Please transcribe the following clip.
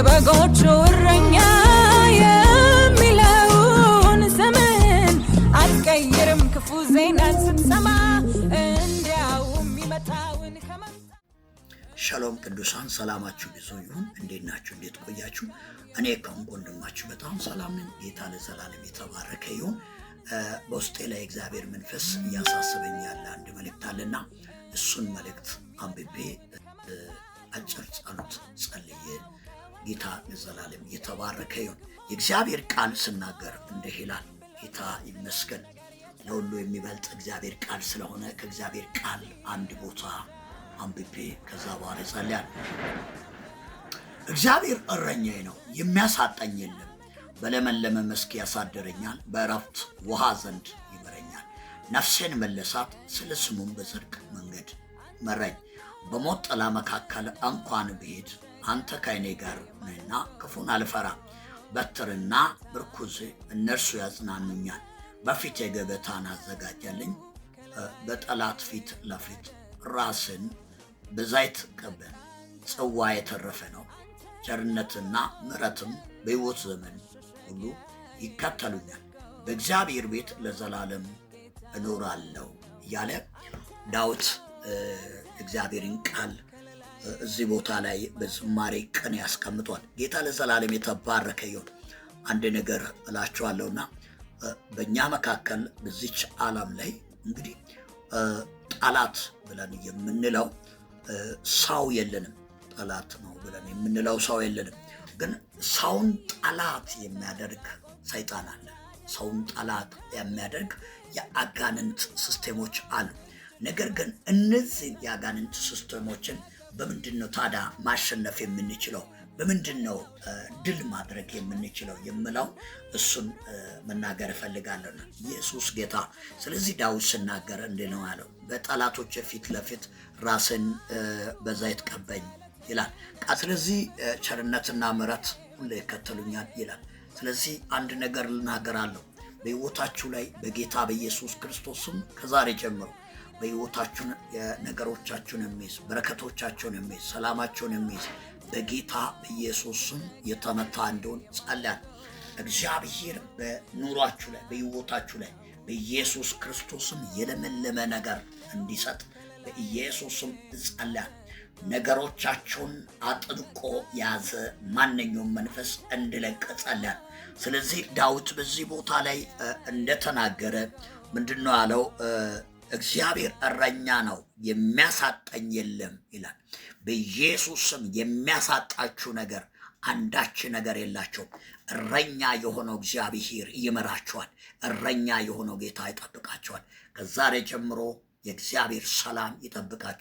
የበጎቹ እረኛ የሚለውን ስምን አትቀይርም። ክፉ ዜናን ስትሰማ እንዲያውም የሚመጣውን ከመምጣ ሸሎም ቅዱሳን፣ ሰላማችሁ ብዙ ይሁን። እንዴት ናችሁ? እንዴት ቆያችሁ? እኔ ከሆንኩ ወንድማችሁ በጣም ሰላም ነኝ። ጌታ ለዘላለም የተባረከ ይሁን። በውስጤ ላይ እግዚአብሔር መንፈስ እያሳሰበኝ ያለ አንድ መልእክት አለና እሱን መልእክት አንብቤ አጭር ጸሎት ጸልዬ ጌታ ለዘላለም የተባረከ ይሁን። የእግዚአብሔር ቃል ስናገር እንዲህ ይላል። ጌታ ይመስገን። ለሁሉ የሚበልጥ እግዚአብሔር ቃል ስለሆነ ከእግዚአብሔር ቃል አንድ ቦታ አንብቤ ከዛ በኋላ እጸልያለሁ። እግዚአብሔር እረኛዬ ነው፣ የሚያሳጣኝ የለም። በለመለመ መስክ ያሳድረኛል፣ በዕረፍት ውሃ ዘንድ ይመረኛል። ነፍሴን መለሳት፣ ስለ ስሙም በጽድቅ መንገድ መራኝ። በሞት ጥላ መካከል እንኳን ብሄድ አንተ ከእኔ ጋር ነህና ክፉን አልፈራም። በትርና ምርኩዝ እነርሱ ያጽናኑኛል። በፊቴ ገበታን አዘጋጀልኝ፣ በጠላት ፊት ለፊት ራስን በዘይት ቀባህ። ጽዋ የተረፈ ነው። ቸርነትና ምሕረትም በሕይወት ዘመን ሁሉ ይከተሉኛል። በእግዚአብሔር ቤት ለዘላለም እኖራለሁ እያለ ዳዊት እግዚአብሔርን ቃል እዚህ ቦታ ላይ በዝማሬ ቅኔ ያስቀምጧል። ጌታ ለዘላለም የተባረከ ይሁን። አንድ ነገር እላችኋለሁና በእኛ መካከል በዚች ዓለም ላይ እንግዲህ ጠላት ብለን የምንለው ሰው የለንም። ጠላት ነው ብለን የምንለው ሰው የለንም። ግን ሰውን ጠላት የሚያደርግ ሰይጣን አለ። ሰውን ጠላት የሚያደርግ የአጋንንት system ኦች አሉ። ነገር ግን እነዚህን የአጋንንት system ኦችን በምንድን ነው ታዲያ ማሸነፍ የምንችለው? በምንድን ነው ድል ማድረግ የምንችለው የምለው እሱን መናገር እፈልጋለሁ። ኢየሱስ ጌታ። ስለዚህ ዳዊት ስናገር እንዲህ ነው ያለው፣ በጠላቶች ፊት ለፊት ራስን በዘይት ቀባኝ ይላል። ስለዚህ ቸርነትና ምሕረት ሁሉ ይከተሉኛል ይላል። ስለዚህ አንድ ነገር ልናገራለሁ። በሕይወታችሁ ላይ በጌታ በኢየሱስ ክርስቶስም ከዛሬ ጀምሮ በሕይወታችሁን ነገሮቻችሁን የሚይዝ፣ በረከቶቻችሁን የሚይዝ፣ ሰላማችሁን የሚይዝ በጌታ በኢየሱስ ስም የተመታ እንደሆን ጸልያለሁ። እግዚአብሔር በኑሯችሁ ላይ፣ በሕይወታችሁ ላይ በኢየሱስ ክርስቶስም የለመለመ ነገር እንዲሰጥ በኢየሱስም እጸልያለሁ። ነገሮቻቸውን አጥብቆ የያዘ ማንኛውም መንፈስ እንዲለቅ ጸልያለሁ። ስለዚህ ዳዊት በዚህ ቦታ ላይ እንደተናገረ ምንድን ነው ያለው? እግዚአብሔር እረኛ ነው፣ የሚያሳጣኝ የለም ይላል። በኢየሱስ ስም የሚያሳጣችሁ ነገር አንዳች ነገር የላቸውም። እረኛ የሆነው እግዚአብሔር ይመራችኋል። እረኛ የሆነው ጌታ ይጠብቃችኋል። ከዛሬ ጀምሮ የእግዚአብሔር ሰላም ይጠብቃችሁ።